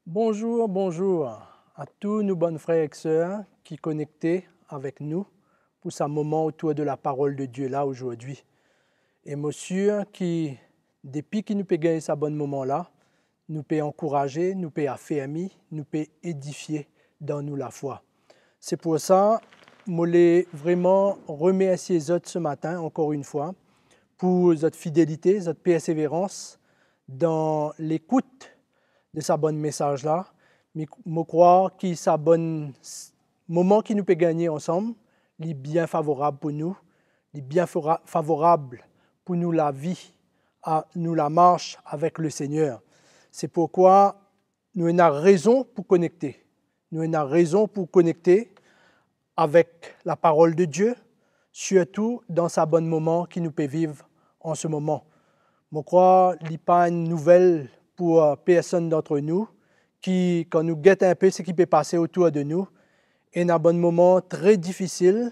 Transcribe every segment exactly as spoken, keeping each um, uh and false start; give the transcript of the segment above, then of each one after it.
Bonzour, bonzour a tou nou bann frer ek ser ki konekte avek nou pou sa moman otour de la parol de Die la azordi. E mo sir ki depi ki nou pe gagn sa bann moman la, nou pe ankouraze, nou pe afermi, nou pe edifie dan nou lafwa. Se pou sa, mo le vreman remersie zot se matin, ankor enn fwa, pou zot fidelite, zot perseverans dan lekout de sa bann mesaz la. Mi, mo krwar ki sa bann s-, moman ki nou pe gagne ansam, li bien favorab pou nou, li bien fora-, favorab pou nou lavi, a, nou lamars avek Lesegner. Se pourkwa nou ena rezon pou konekte. Nou ena rezon pou konekte avek la parol de Die, sirtou dan sa bann moman ki nou pe viv an se moman. Mo krwar li pa enn nouvel pou, eh, personn dantre nou, ki, kan nou get enn pe seki pe pase otour de nou, ena bann moman tre difisil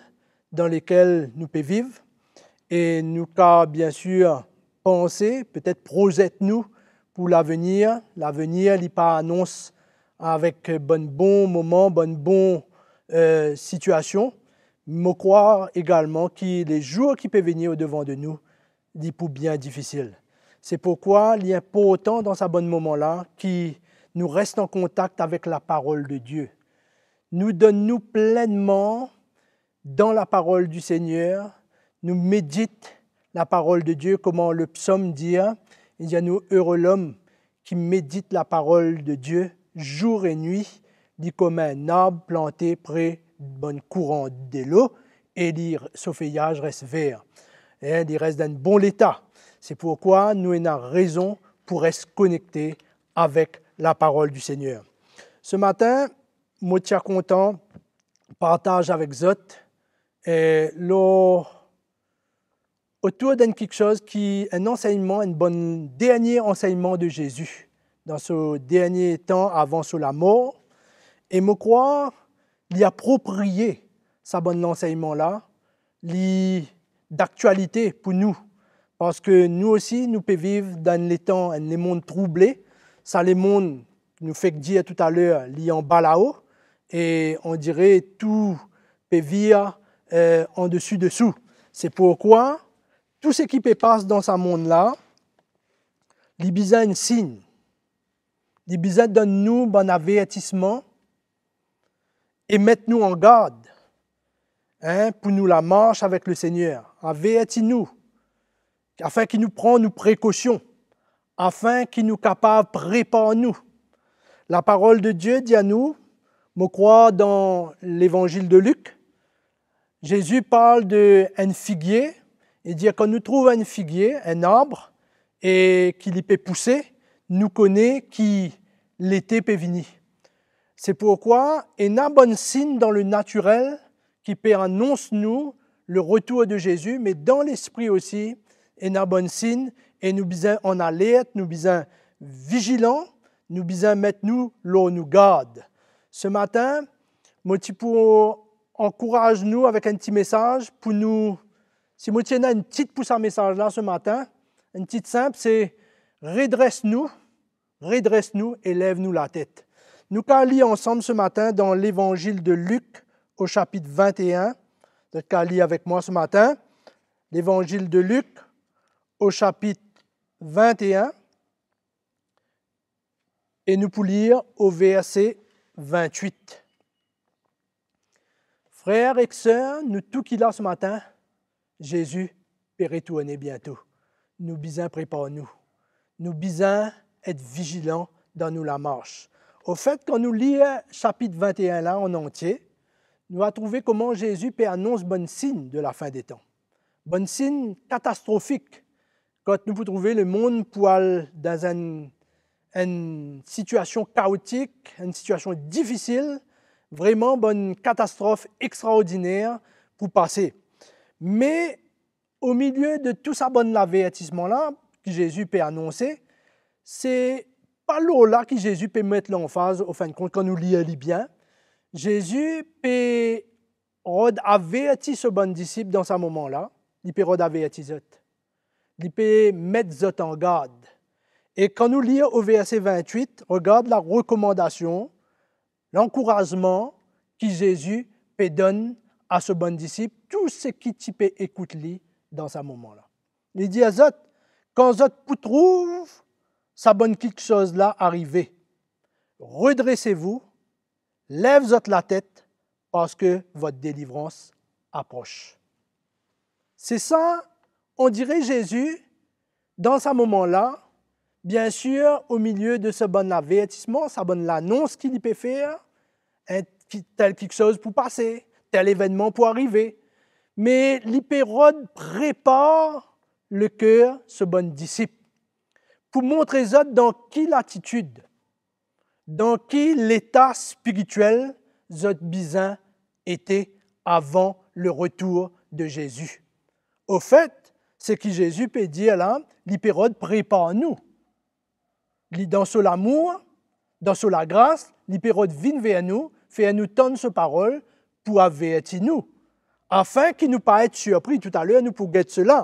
dan lekel nou pe viv, e nou kav, biensir, panse, petet prozet nou pou lavenir. Lavenir, li pa anons avek bann bon moman, bann bon, eh, sitiasion. Mo krwar egalman ki lezour ki pe vini odevan de nou, li pou bien difisil. Se pourkwa li inportan dan sa bann moman la ki nou res an kontak avek la parol de Die. Nou donn nou plennman dan la parol di Segner, nou medit la parol de Die, kouma le psom dir, li dir nou, "Ere lom ki medit la parol de Die zour e nwi, li kouma enn arb plante pre bann kouran delo, e li, so feyaz res ver." Hein, li res dan enn bon leta. Se pourkwa nou ena rezon pou res konekte avek la parol di Segner. Se matin, mo ti a kontan partaz avek zot, eh, lor, otour d'enn kiksoz ki, enn ansegnman, enn bann dernie ansegnman de Zezi dan so dernie tan avan so lamor. E mo krwar li apropriye sa bann lansegnman la, li daktialite pou nou, parski nou osi, nou pe viv dan enn letan, enn lemond trouble. Sa lemond, nou fek dir toutaler, li anba lao, e on dire tou pe vir, eh, andesi desou. Se pourkwa tou seki pe pas dan sa mond la, li bizin enn sign, li bizin donn nou bann avertisman e met nou an gard, hein, pou nou lamars avek Lesegner, averti nou, afin ki nou pran nou prekosion, afin ki nou kapav prepar nou. La parol de Die dir nou, mo krwar dan Levanzil de Lik, Zezi parl de enn figie, e dir, kan nou trouv enn figie, enn arb, e ki li pe pouse, nou kone ki lete pe vini. Se pourkwa ena bann sign dan lenatirel ki pe anons nou le retour de Zezi, me dan lespri osi, ena bann sign, e nou bizin an alert, nou bizin vizilan, nou bizin met nou lor nou gard. Se matin, mo ti pou ankouraz nou avek enn ti mesaz pou nou, si mo ti ena enn tit pou sa mesaz la se matin, enn tit sinp, se redres nou, redres nou e lev nou latet. Nou kav lir ansam se matin dan Levanzil de Lik, o sapit vinte-enn. Zot kav lir avek mwa se matin, Levanzil de Lik, o sapit vinte-enn, e nou pou lir o verse vintwit. Frer ek ser, nou tou ki la se matin, Zezi pe retourne biento. Nou bizin prepar nou. Nou bizin et vizilan dan nou lamars. Ofet, kan nou lir sapit vinte-enn la an antie, nou va trouve kouma Zezi pe anons bann sign de lafin de tan. Bann sign katastrofik, kot nou pou trouve lemond pou al dan enn, enn sitiasion kaotik, enn sitiasion difisil, vreman bann katastrof extraordiner pou pase. Me omilie de tou sa bann lavertisman la ki Zezi pe anonse, se pa lor la ki Zezi pe met lanfaz, anfinn kont, kan nou lir li bien. Zezi pe rod averti so bann disip dan sa moman la, li pe rod averti zot. Li pe met zot an gard. E kan nou lir o verse vintwit, regard larekomandasion, lankourazman ki Zezi pe donn a so bann disip, tou seki ti pe ekout li dan sa moman la. Li dir zot, kan zot pou trouv sa bann kiksoz la arive, redresez-vous, lev zot latet, parski votre délivrance approche. Se sa, on dire Zezi, dan sa moman la, biensir, omilie de sa bann avertisman, sa bann lanons ki li pe fer, enn ki, tel kiksoz pou pase, tel evennman pou arive, me li pe rod prepar leker so bann disip, pou montre zot dan ki latitid, dan ki leta spiritiel zot bizin ete avan le retour de Zezi. Ofet, seki Zezi pe dir la, li pe rod prepar nou. Li dan so lamour, dan so lagras, li pe rod vinn ver nou, fer nou tann so parol pou averti nou, afin ki nou pa et sirpri. Toutaler, nou pou get sela.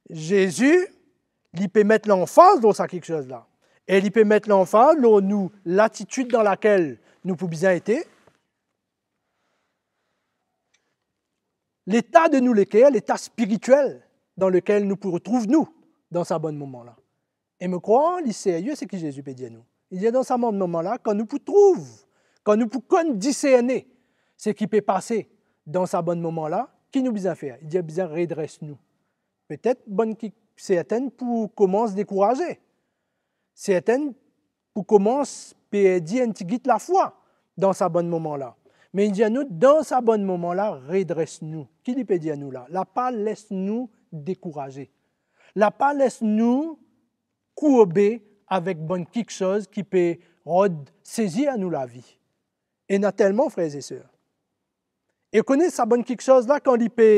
Zezi, li pe met lanfaz lor sa kiksoz la. E li pe met lanfaz lor nou, latitid dan lakel nou pou bizin ete, leta de nou leker, leta spiritiel dan lekel nou pou retrouv nou dan sa bann moman la. E mo krwar, li serye seki Zezi pe dir nou. Li dir dan sa bann moman la, kan nou pou trouv, kan nou pou konn diserne seki pe pase dan sa bann moman la, ki nou bizin fer? Li dir bizin redres nou. Petet bann ki, sertin pou koumans dekouraze. Sertin pou koumans perdi enn tigit lafwa dan sa bann moman la. Me li dir nou, dan sa bann moman la, redres nou. Ki li pe dir nou la? La pa les nou dekouraze. La pa les nou kourbe avek bann kiksoz ki pe rod sezir nou lavi. Ena telman, frer e ser. E kone sa bann kiksoz la, kan li pe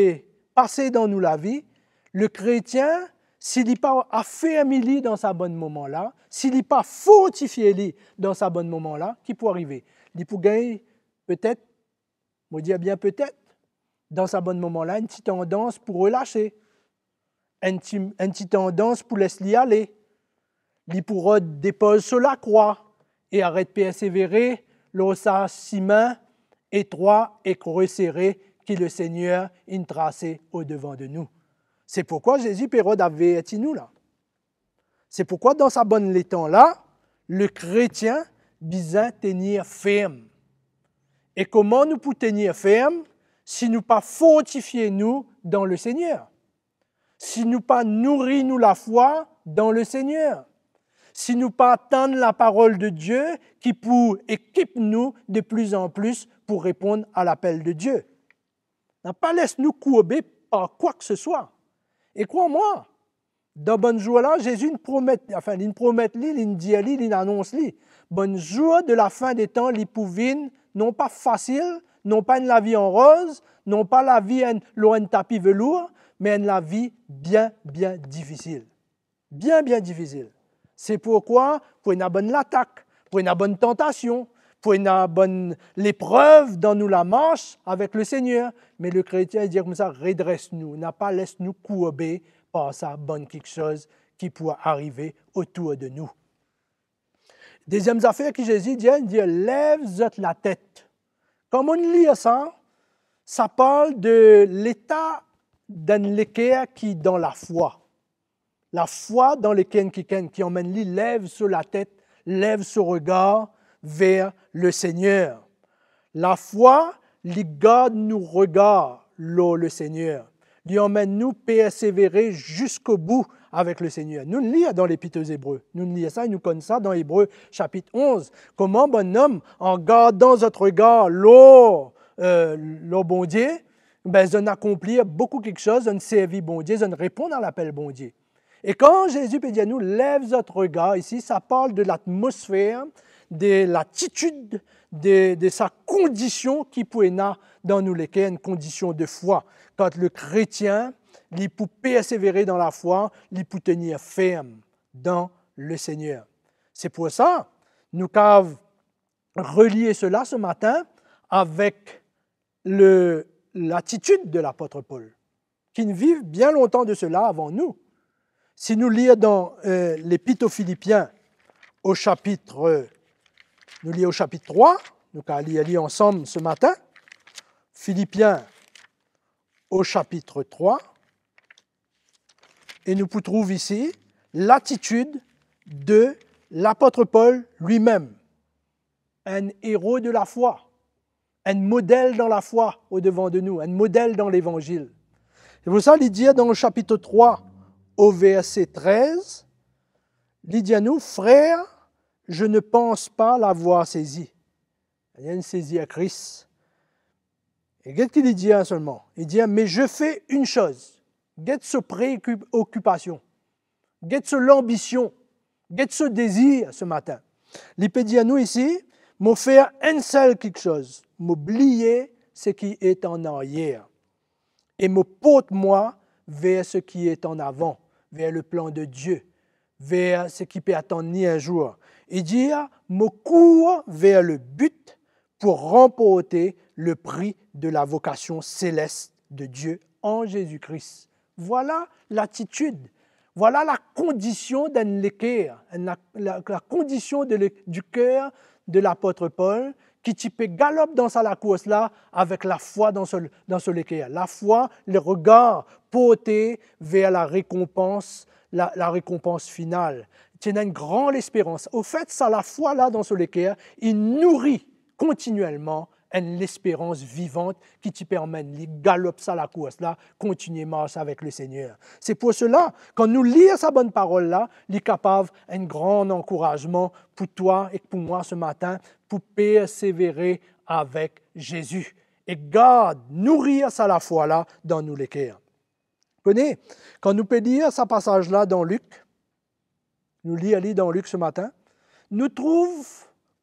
pase dan nou lavi, le kretien, si li pa afermi li dan sa bann moman la, si li pa fortifie li dan sa bann moman la, ki pou arive? Li pou gagn, petet, mo dir bien petet, dan sa bann moman la, enn ti tandans pou relase, enn ti, enn ti tandans pou les li ale. Li pou rod depoz so lakrwa e aret persevere lor sa simin etrwa ek resere ki Lesegner inn trase odevan de nou. Se pourkwa Zezi pe rod averti nou la. Se pourkwa dan sa bann letan la, le kretien bizin tenir ferm. E kouma nou pou tenir ferm si nou pa fortifie nou dan Lesegner? Si nou pa nouri nou lafwa dan Lesegner? Si nou pa tann laparol de Die ki pou ekip nou de pli an pli pou reponn a lapel de Die? Na pa les nou kourbe par kwa ki se swa. E krwar mwa, dan bann zour la, Zezi inn promet, anfin, linn promet li, linn dir li, linn anons li, bann zour de lafin de tan, li pou vinn, non pa fasil, non pa enn lavi an roz, non pa lavi enn, lor enn tapi velour, me enn lavi bien, bien difisil. Bien, bien difisil. Se pourkwa pou ena bann latak, pou ena bann tantasion, pou ena bann leprev dan nou lamars avek Lesegner. Me le kretien, li dir koumsa, redres nou, na pa les nou kourbe par sa bann kiksoz ki pou arive otour de nou. Deziem zafer ki Zezi dir, li dir, lev zot latet. Kan mo'nn lir sa, sa parl de leta d'enn leker ki dan lafwa. Lafwa dan leker kikenn ki anmenn li lev so latet, lev so regar ver Lesegner. Lafwa, li gard nou regar lor Lesegner. Li anmenn nou persevere ziskobou avek Lesegner. Nou'nn lir dan Lepit o Zebre. Nou'nn lir sa, nou konn sa dan Ebre sapit onz. Kouma bann nom, an gardan zot regar lor, eh, lor Bondie, be, zot inn akonplir boukou kiksoz, zot inn servi Bondie, zot inn reponn a lapel Bondie. E kan Zezi pe dir nou, lev zot regar isi, sa parl de latmosfer, de latitid, de, de sa kondision ki pou ena dan nou leker, enn kondision de fwa. Kan le kretien, li pou persevere dan lafwa, li pou tenir ferm dan Lesegner. Se pou sa, nou kav relir sela se matin avek le, latitid de lapot Pol, ki'nn viv bien lontan de sela avan nou. Si nou lir dan, eh, Lepit o Filipien, o sapit, nou lir o sapit trwa, nou kav lir li ansam se matin. Filipien o sapit trwa, e nou pou trouv isi latitid de lapot Pol limem, enn ero de lafwa, enn model dan lafwa odevan de nou, enn model dan Levanzil. Se pou sa li dir dan sapit trwa, o verse trez, li dir nou, "Frères, je ne pense pas l'avoir saisi." Li inn sezi ar Kris. E get ki li dir selman. Li dir, "Mais je fais une chose." Get so preokipasion. Get so lanbision. Get so dezir se matin. Li pe dir nou isi, "Mo fer enn sel kiksoz. Mo bliye seki est en arrière. Et mo port mwa ver seki est en avant, ver le plan de Dieu, ver seki pe atann li enn zour." Li dir, "Mo kour ver le but pour remporter le prix de la vocation céleste de Dieu en Jésus-Christ." Vwala latitid, vwala lakondision d'enn leker, enn la, la, lakondision de le, du cœur de lapot Pol, ki ti pe galop dan sa lakours la avek lafwa dan so, dan so leker. Lafwa, le regar porte ver la rekonpans, la, la rekonpans final. Ti ena enn gran lesperans. Ofet, sa lafwa la dan so leker, li nouri kontinielman enn lesperans vivan ki ti permet li galop sa lakours la, kontinie mars avek Lesegner. Se pou sela, kan nou lir sa bann parol la, li kapav enn gran ankourazman pou twa ek pou mwa se matin, pou persevere avek Zezi. E gard, nourir sa lafwa la dan nou leker. Kone, kan nou pe lir sa pasaz la dan Lik, nou lir li dan Lik se matin, nou trouv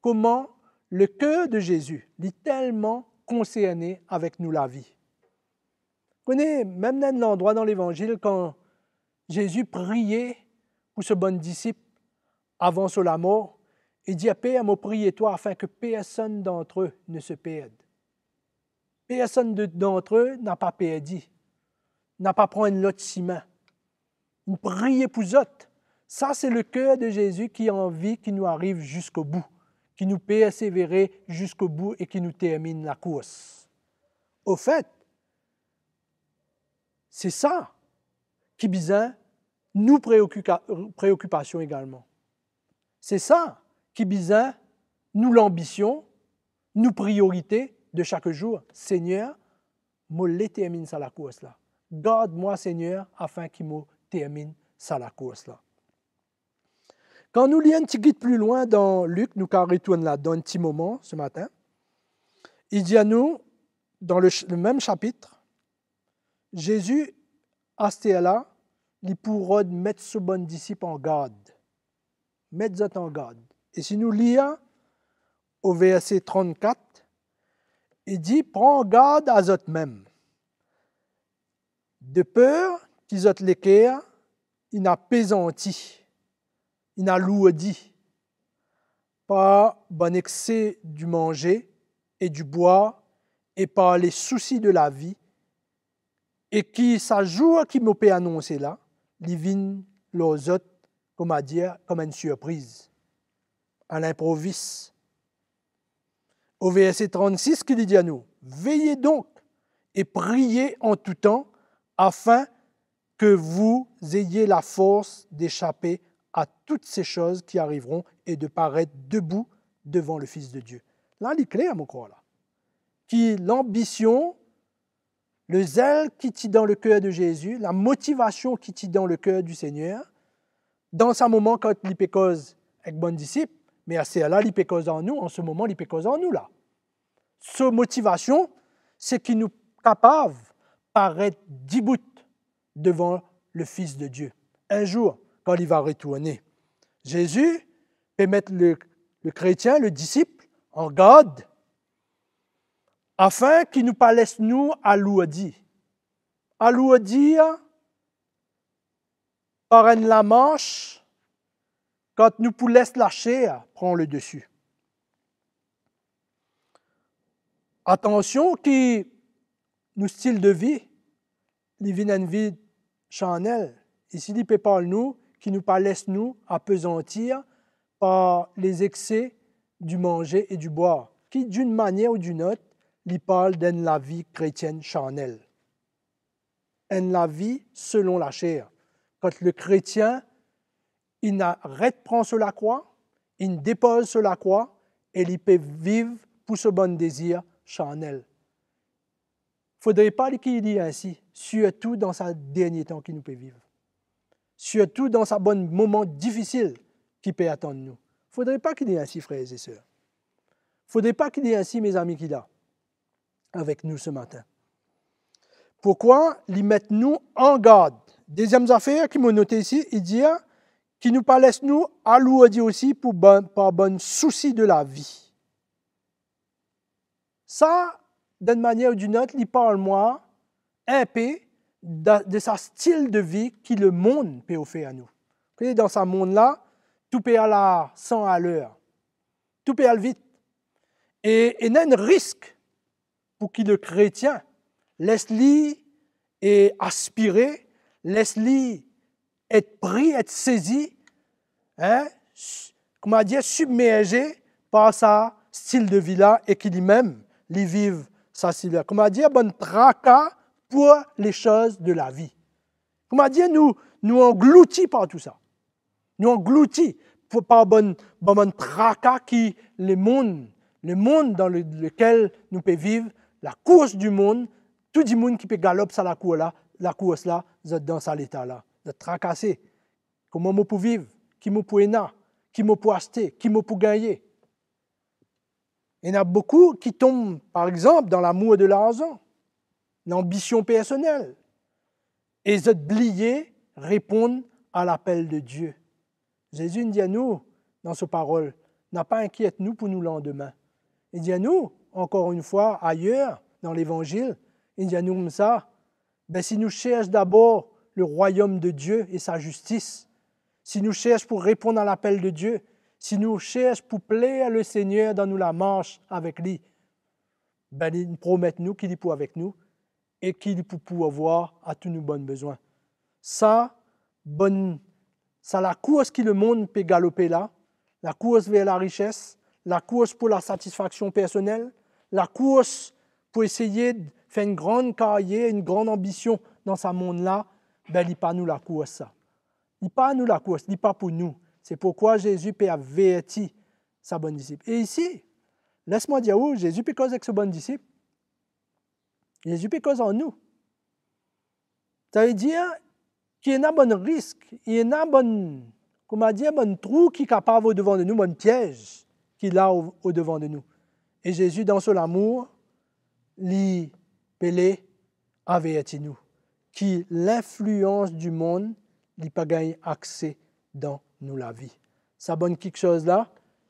kouma leker de Zezi, li telman konserne avek nou lavi. Kone, mem dan enn landrwa dan Levanzil, kan Zezi priye pou so bann disip avan so lamor, li dir, "Per, mo priye twa afin ke personn d'entre eux ne se perde." Personn de, d'entre eux napa perdi, napa pran enn lot simin. Li priye pou zot. Sa se leker de Zezi ki anvi ki nou ariv ziska bou, ki nou persevere ziska bou e ki nou terminn lakours. Ofet, se sa ki bizin nou preokipa-, preokipasion egalman. Se sa ki bizin nou lanbision, nou priorite de sak zour. Segner, mo le terminn sa lakours la. Gard mwa, Segner, afin ki mo terminn sa lakours la. Kan nou lir enn tigit pli lwin dan Lik, nou kav retourn la dan enn ti moman se matin. Li dir nou, dan le ch-, le mem sapit, Zezi, aster la, li pou rod met so bann disip an gard. Met zot an gard. E si nou lir o verse trannkat, li dir, "Pran gard a zotmem, de per ki zot leker inn apezanti, inn alourdi par bann exse di manze e di bwar e par le sousi de lavi, e ki sa zour ki mo pe anonse la, li vinn lor zot, kouma dir, kom enn sirpriz, a linprovis." O verse trannsis ki li dir nou, "Veillez donc et priez en tout temps, afin que vous ayez la force d'échapper à toutes ces choses qui arriveront et de paraître debout devant le Fils de Dieu." La, li kler, mo krwar la. Ki lanbision, lezel ki ti dan leker de Zezi, lamotivasion ki ti dan leker di Segner, dan sa moman kan li pe koz ek bann disip, me aster la, li pe koz ar nou, an se moman, li pe koz ar nou la. So motivasion, se ki nou kapav paret dibout devan le Fils de Dieu. Enn zour, kan li va retourne, Zezi pe met le, le kretien, le disip, an gard, afin ki nou pa les nou alourdi. Alourdi par enn lamars, kan nou pou les laser pran ledesi. Atansion ki nou stil de vi, li vinn enn vi charnel, Isi, li pe parl nou ki nou pa les nou apezantir par lezekse di manze e di bwar, ki, d'une manière ou d'une autre, li parl d'enn lavi kretienn charnel. Enn lavi selon laser. Kan le kretien, inn aret pran so lakrwa, inn depaz so lakrwa, e li pe viv pou so bann dezir charnel. Fodre pa li ki li ensi, sirtou dan sa dernie tan ki nou pe viv. Sirtou dan sa bann moman difisil ki pe atann nou. Fodre pa ki li ensi, frer e ser. Fodre pa ki li ensi, mezami ki la avek nou se matin. Pourkwa li met nou an gard? Deziem zafer ki mo note isi, li dir ki nou pa les nou alourdi osi pou bann, par bann sousi de lavi. Sa, d'une manière ou d'une autre, li parl mwa inpe da-, de sa stil de vi ki lemond pe ofer a nou. Oke, dan sa mond la, tou pe al a san aler. Tou pe al vit. E, e ena enn risk pou ki le kretien les li, e, aspire, les li et pri, et sezi, hein, s-, kouma dir, sibmerze par sa stil de vi la e ki limem, li viv sa stil la. Kouma dir, bann traka pour les choses de la vie. Kouma dir, nou, nou anglouti par tou sa. Nou anglouti pou, par bann, bann, bann traka ki lemond, lemond dan le, lekel nou pe viv, lakours di mond, tou dimoun ki pe galop sa lakour la, lakours la, zot dan sa leta la. Zot trakase. Kouma mo pou viv? Ki mo pou ena? Ki mo pou aste? Ki mo pou gagne? Ena boukou ki tom, par exanp, dan lamour de larzan, lanbision personel, e zot bliye reponn a lapel de Die. Zezi inn dir nou dan so parol, napa inkiet nou pou nou landime. Li dir nou, ankor enn fwa, ayer, dan Levanzil, li dir nou koumsa, be, si nou sers dabor le royaume de Dieu et sa justice, si nou sers pou reponn a lapel de Die, si nou sers pou pler Lesegner dan nou lamars avek li, be, li promet nou ki li pou avek nou e ki li pou pourvwar a tou nou bann bezwin. Sa, bann, sa lakours ki lemond pe galope la, lakours ver larises, lakours pou lasatisfaksion personel, lakours pou eseye fer enn gran karyer, enn gran anbision dan sa mond la, be, li pa nou lakours sa. Li pa nou lakours, li pa pou nou. Se pourkwa Zezi pe averti sa bann disip. E isi, les mwa dir ou, Zezi pe koz ek so bann disip. Zezi pe koz ar nou. Savedir ki ena bann risk, ena bann, kouma dir, bann trou ki kapav odevan de nou, bann piez ki la o-, odevan de nou. E Zezi, dan so lamour, li pe le averti nou ki linflians dimond, li pa gagn akse dan nou lavi. Sa bann kiksoz la,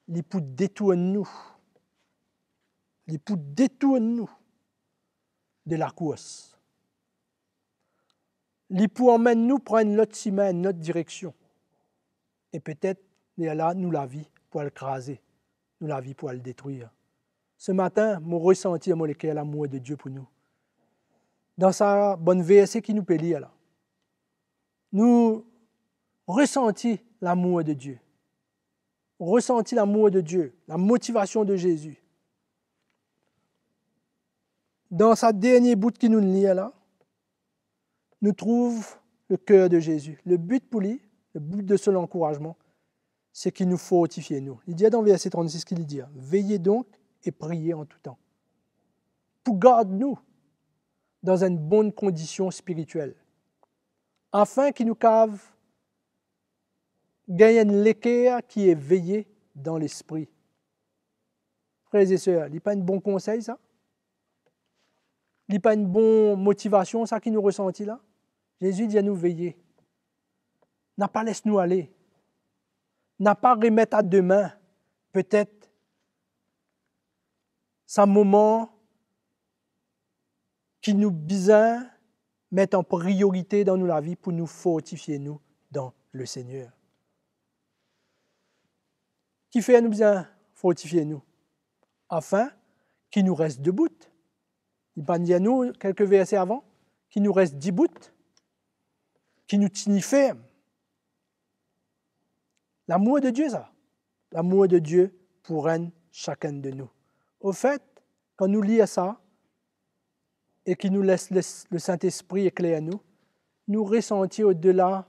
li pou detourn nou. Li pou detourn nou de lakours. Li pou amenn nou pran enn lot simin, enn lot direksion. E petet, lerla, nou lavi pou al kraze, nou lavi pou al detrir. Se matin, mo resanti dan mo leker lamour de Die pou nou. Dan sa bann verse ki nou pe lir la, nou resanti lamour de Die. Resanti lamour de Die, lamotivasion de Zezi. Dan sa dernie bout ki nou lir la, nou trouv leker de Zezi. Le bit pou li, le bit de so lankourazman, se ki nou fortifie nou. Li dir dan verse trannsis ki li dir, "Veillez donc et priez en tout temps." Pou gard nou dan enn bonn kondision spiritiel, afin ki nou kav gagn enn leker ki eveye dan lespri. Frer e ser, li pa enn bon konsey sa? Li pa enn bon motivasion sa ki nou resanti la? Zezi dir nou veye. Napa les nou ale. Napa remet a demin, petet, sa moman ki nou bizin met an priorite dan nou lavi pou nou fortifie nou dan Lesegner. Kifer nou bizin fortifie nou? Afin ki nou res debout. Li pa dir nou, kelke verse avan, ki nou res dibout. ki nou tini ferm. Lamour de Die sa. Lamour de Die pou rann sakenn de nou. Ofet, kan nou lir sa e ki nou les, les Lesintespri ekler nou, nou resanti odela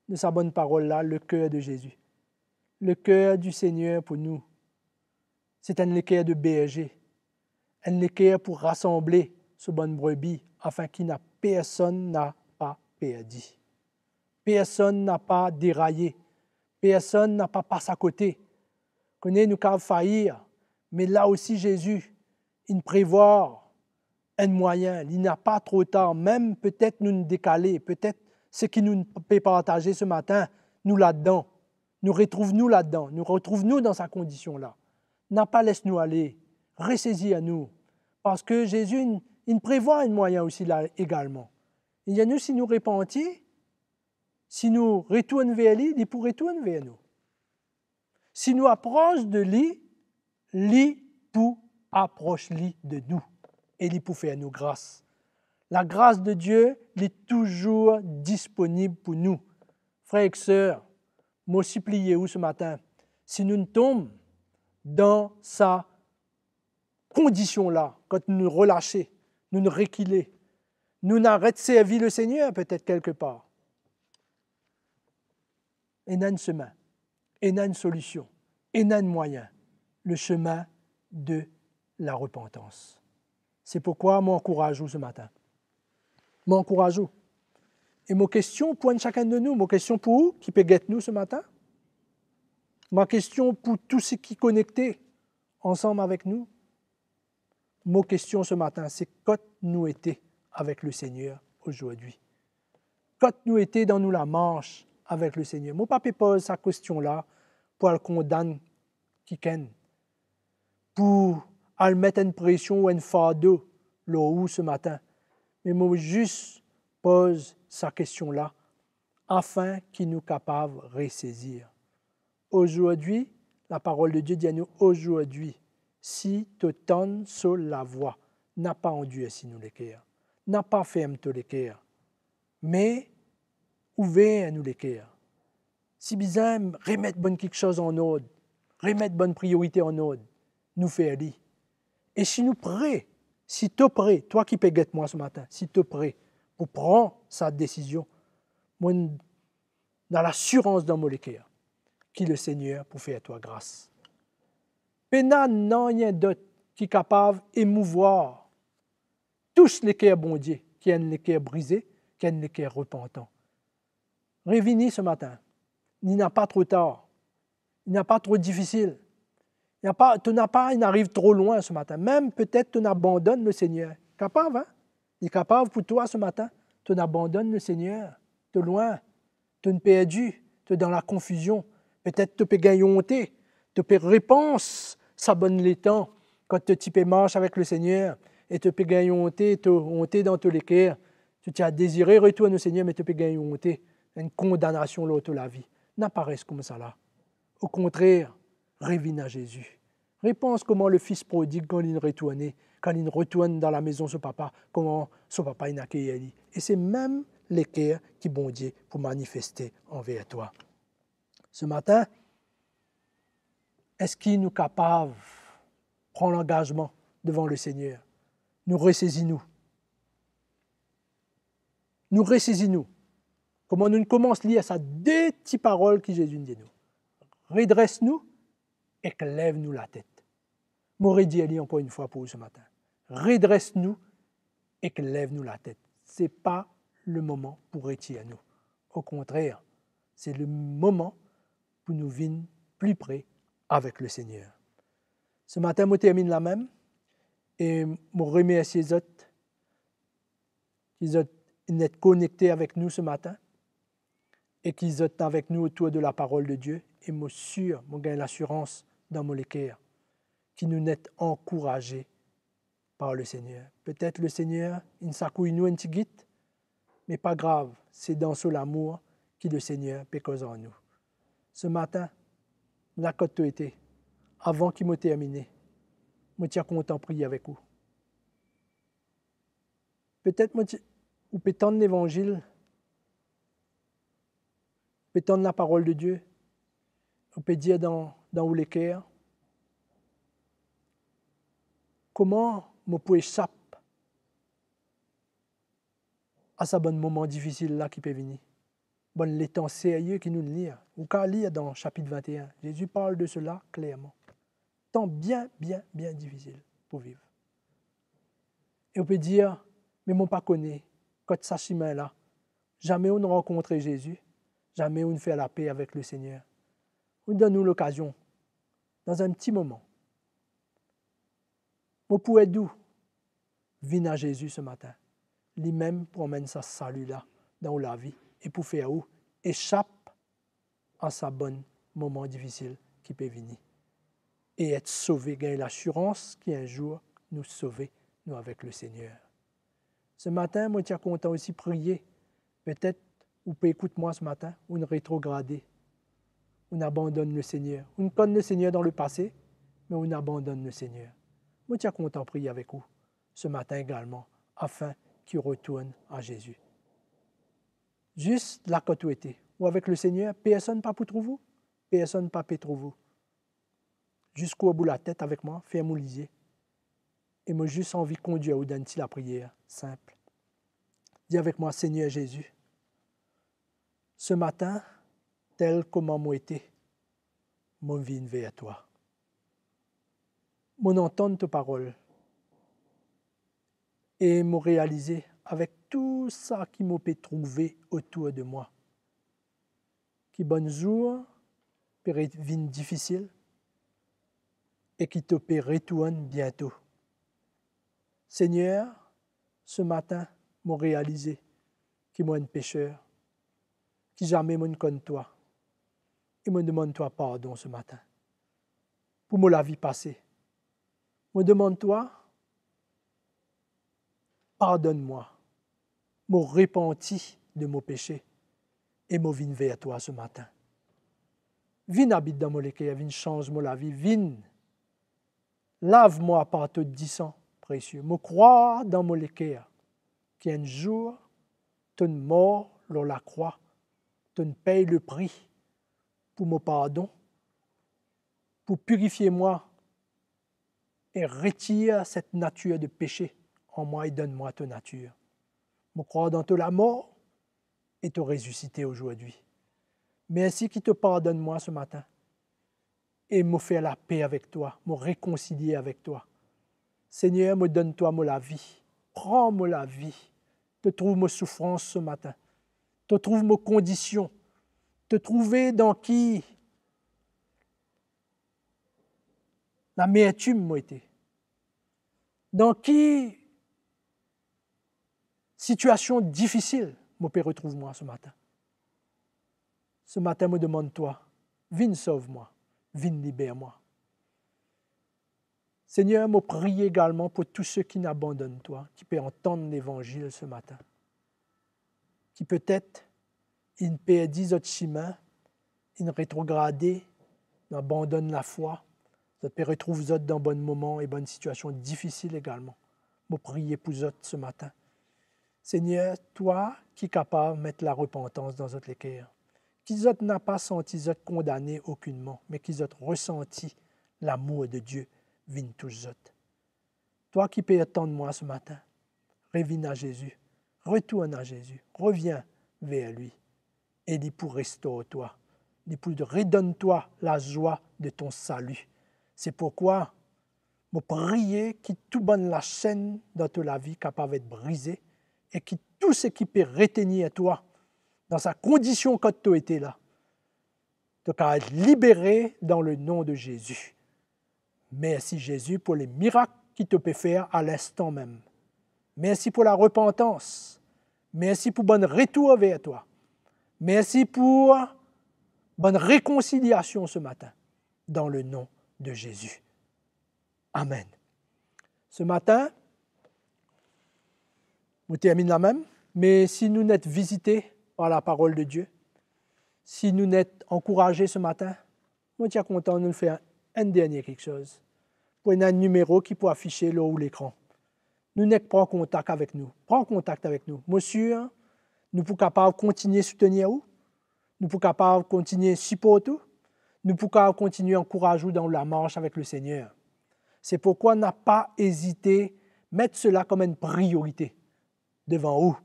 de sa bann parol la, leker de Zezi. Leker di Segner pou nou, se enn leker de berze, enn leker pou rasanble so bann brebi, afin ki na personn napa perdi. Personn napa deraye, personn napa pas akote. Kone nou kav fair, me la osi Zezi inn prevwar enn mwayin, li napa tro tar, mem petet nou dekale, petet seki nou pe partaze se matin, nou ladan, nou retrouv nou ladan, nou retrouv nou dan sa kondision la. Napa les nou ale, resezir nou, parski Zezi inn, inn prevwar enn mwayin osi la egalman. Li dir nou, si nou repanti, si nou retourn ver li, li pou retourn ver nou. Si nou apros de li, li pou apros li de nou e li pou fer nou gras. Lagras de Die, li touzour disponib pou nou. Frer ek ser, mo sipliye ou se matin, si nou tom dan sa kondision la, kan nou relase, nou rekile, nou aret servi Lesegner petet kelke par. Ena enn semin, ena enn solision, ena enn mwayin, le chemin de la repentance. Se pourkwa mo ankouraz ou se matin. Mo ankouraz ou. E mo kestion pou enn sakenn de nou, mo kestion pou ou ki pe get nou se matin, mo kestion pou tou seki konekte ansam avek nou, mo kestion se matin, se kot nou ete avek Lesegner azordi? Kot nou ete dan nou lamars avek Lesegner? Mo pa pe poz sa kestion la pou al kondann kikenn, pou al met enn presion ou enn fardo lor ou se matin, me mo zis poz sa kestion la afin ki nou kapav resezir. Azordi, laparol de Die dir nou azordi, si to tann so lavwa, napa andirsi nou leker, napa ferm to leker, me ouver nou leker. Si bizin remet bann kiksoz an ord, remet bann priorite an ord, nou fer li. E si nou pre, si to pre, twa ki pe get mwa se matin, si to pre pou pran sa desizion, mo ena lasirans dan mo leker ki Lesegner pou fer twa gras. Pena nanye dot ki kapav emouvwar, tous leker Bondie, ki enn leker brize, ki enn leker repantan. Revini se matin. Li napa tro tar. Li napa tro difisil. Li napa, to napa inn ariv tro lwin se matin. Mem petet to inn abandonn Lesegner. Kapav, hein? Li kapav pou twa se matin. To inn abandonn Lesegner. To lwin. To inn perdi. To dan lakonfizion. Petet to pe gagn onte. To pe repans sa bann letan kan to ti pe mars avek Lesegner e to pe gagn onte, to onte dan to leker. To ti a dezire retourn Lesegner, me to pe gagn onte, enn kondanasion lor to lavi. Napa res koumsa la. Okontrer, revinn a Zezi. Repans kouma lefis prodig kan linn retourne, kan linn retourn dan lamezon so papa, kouma so papa inn akeyir li. E se mem leker ki Bondie pou manifeste anver twa. Se matin, eski nou kapav pran langazman devan Lesegner? Nou resezi nou. Nou resezi nou. Kouma nou koumans lir sa de ti parol ki Zezi dir nou. Redres nou ek lev nou latet. Mo redir li ankor enn fwa pou ou se matin. Redres nou ek lev nou latet. Se pa lemoman pou retir nou. Okontrer, se lemoman pou nou vinn pli pre avek Lesegner. Se matin, mo terminn la mem e mo remersie zot ki zot inn konekte avek nou se matin e ki zot avek nou otour de laparol de Die. E mo sir, mo gagn lasirans dan mo leker ki nou inn ankouraze par Lesegner. Petet Lesegner inn sakouy nou enn tigit, me pa grav, se dan so lamour ki Lesegner pe koz ar nou. Se matin, la kot to ete, avan ki mo termine, mo ti a kontan priye avek ou. Petet mo ti, ou pe tann levanzil, pe tann laparol de Die, ou pe dir dan, dan ou leker, kouma mo pou esap a sa bann moman difisil la ki pe vini? Bann letan serye ki nou lir. Ou kav lir dan sapit vinte-enn. Zezi parl de sela klerman. Tan bien, bien, bien difisil pou viv. E ou pe dir, "Me mo pa kone kot sa simin la." Zame ou'nn rankontre Zezi, zame ou'nn fer lape avek Lesegner. Mo donn ou lokazion, dan enn ti moman, mo pou ed ou vinn a Zezi se matin. Limem pou amenn sa sali la dan ou lavi e pou fer ou esap a sa bann moman difisil ki pe vini. E et sove, gagn lasirans ki enn zour nou sove, nou avek Lesegner. Se matin, mo ti a kontan osi priye. Petet ou pe ekout mwa se matin, ou'nn retrograde, ou'nn abandonn Lesegner. Ou'nn konn Lesegner dan lepase, me ou'nn abandonn Lesegner. Mo ti a kontan priye avek ou se matin egalman, afin ki ou retourn a Zezi. Zis la kot ou ete, ou avek Lesegner, personn pa pou trouv ou, personn pa pe trouv ou. Zis kourb ou latet avek mwa, ferm ou lizie. E mo zis anvi kondir ou dan enn ti lapriyer sinp. Dir avek mwa, "Segner Zezi, se matin, tel kouma mo ete, mo vinn ver twa. Mo'nn antann to parol e mo realize avek tou sa ki mo pe trouve otour de mwa, ki bann zour pe re-, vinn difisil e ki to pe retourn biento. Segner, se matin, mo realize ki mo enn peser, ki zame mo'nn konn twa. E mo demann twa pardon se matin pou mo lavi pase. Mo demann twa, pardonn mwa. Mo repanti de mo pese e mo vinn ver twa se matin. Vinn abit dan mo leker, vinn sanz mo lavi, vinn lav mwa par to disan presie. Mo krwar dan mo leker ki enn zour to'nn mor lor lakrwa, to'nn pey lepri pou mo pardon, pou pirifie mwa e retir set natir de pese an mwa e donn mwa to natir. Mo krwar dan to lamor e to rezisite ozordi. Mersi ki to pardonn mwa se matin. E mo fer lape avek twa, mo rekonsilie avek twa. Segner, mo donn twa mo lavi. Pran mo lavi. To trouv mo soufrans se matin. To trouv mo kondision. To trouve dan ki lamertim mo ete. Dan ki sitiasion difisil mo pe retrouv mwa se matin. Se matin, mo demann twa, vinn sov mwa, vinn liber mwa. Segner, mo priye egalman pou tou seki inn abandonn twa, ki pe antann levanzil se matin, ki petet inn perdi zot simin, inn retrograde, inn abandonn lafwa, zot pe retrouv zot dan bann moman e bann sitiasion difisil egalman. Mo priye pou zot se matin. Segner, twa ki kapav met larepantans dan zot leker, ki zot napa santi zot kondane okinnman, me ki zot resanti lamour de Die vinn tous zot. Twa ki pe atann mwa se matin, revinn a Zezi, retourn a Zezi, revien ver li, e li pou restor twa, li pou redonn twa lazwa de ton sali. Se pourkwa mo priye ki tou bann lasenn dan to lavi kapav et brize, e ki tou seki pe retenir twa dan sa kondision kot to ete la, to kapav et libere dan le nom de Zezi. Mersi Zezi pou le mirak ki to pe fer a linstan mem. Mersi pou larepantans. Mersi pou bann retour ver twa. Mersi pou bann rekonsiliasion se matin, dan le nom de Zezi. Amen. Se matin, mo terminn la mem, me si nou net vizite par laparol de Die, si nou net ankouraze se matin, mo ti a kontan nou fer enn dernie kiksoz. Pou ena enn nimero ki pou afise lor ou lekran. Nou nek pran kontak avek nou. Pran kontak avek nou. Mo sir, nou pou kapav kontigne soutenir ou. nou pou kapav kontigne siport ou, nou pou kapav kontigne ankouraz ou dan ou lamars avek Lesegner. Se pourkwa napa ezite met sela kom enn priorite devan ou.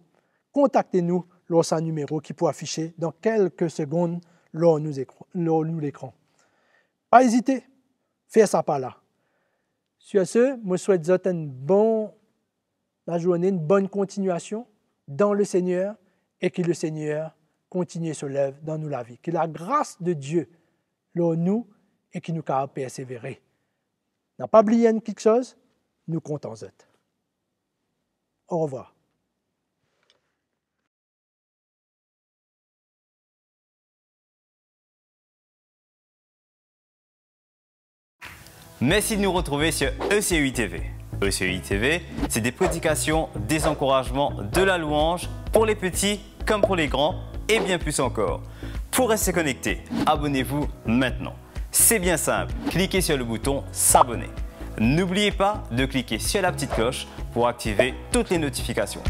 Kontakte nou lor sa nimero ki pou afise dan kelke segonn lor nou ekr-, lor nou lekran. Pa ezite, fer sa pa la. Sur ce, mo swet zot enn bon lazourne, enn bonn kontignasion dan Lesegner, e ki Lesegner kontigne so lev dan nou lavi. Ki lagras de Die lor nou e ki nou kapav persevere. Napa bliye enn kiksoz, nou kontan zot. Orevwar. Merci de nous retrouver sur E C U I T V. E C U I T V, c'est des prédications, des encouragements, de la louange pour les petits comme pour les grands et bien plus encore. Pour rester connecté, abonnez-vous maintenant. C'est bien simple, cliquez sur le bouton s'abonner. N'oubliez pas de cliquer sur la petite cloche pour activer toutes les notifications.